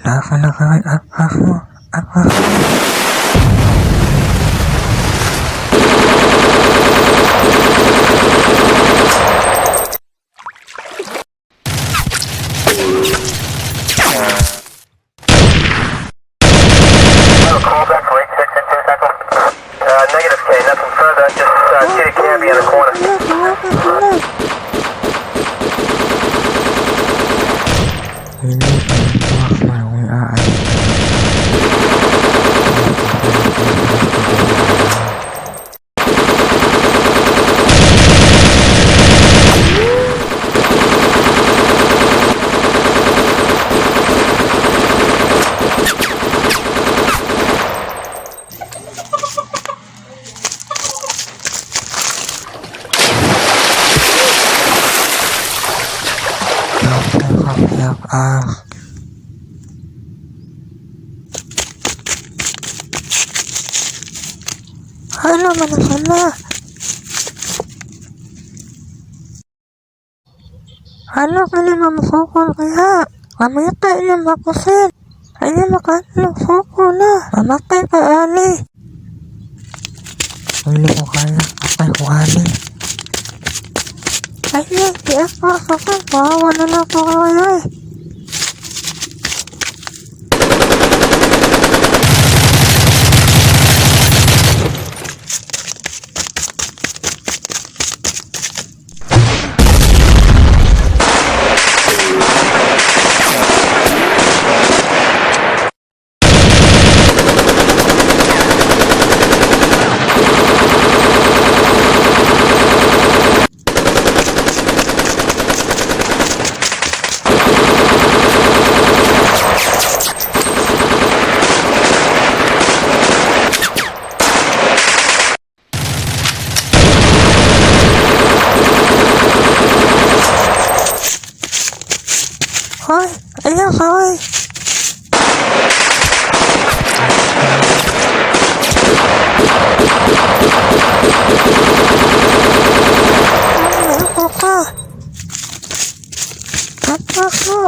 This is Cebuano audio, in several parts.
Call back for 86 in 2 seconds. Negative K, nothing further. Just see the cabbie in the corner. Hala man na sila. Hala kali mamusukol kaya. Kamita iya makusin. Ay makatlo suko na. Mamatay ka ali. Hindi ko kaya. Patay ko ali. Ay, di ako sakit. Bawa na lang ko kayo eh. Hoy, ayaw ka, hoy. Ay, ako ka. Tapas mo.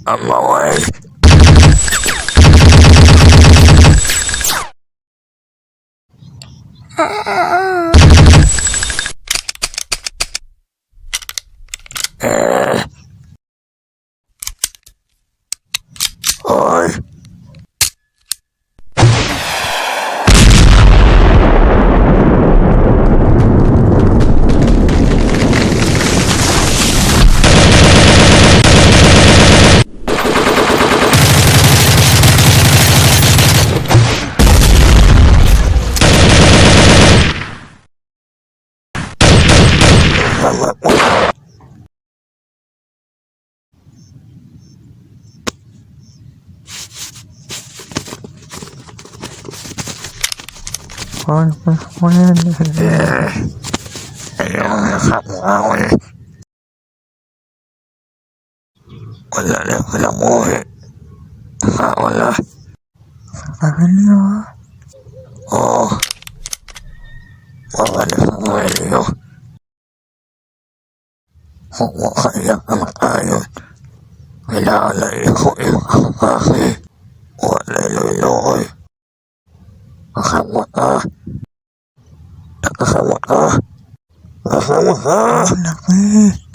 I'm away. Ay. Wala na wala mo eh. Wala. Sabi niyo. Oo. Wala na sa buhay niyo. Huwag kaya kamatayon. Kailangan na ko yung kakasi. Wala iloy. Kasama ka. Kasama ka. Kasama ka. Laki.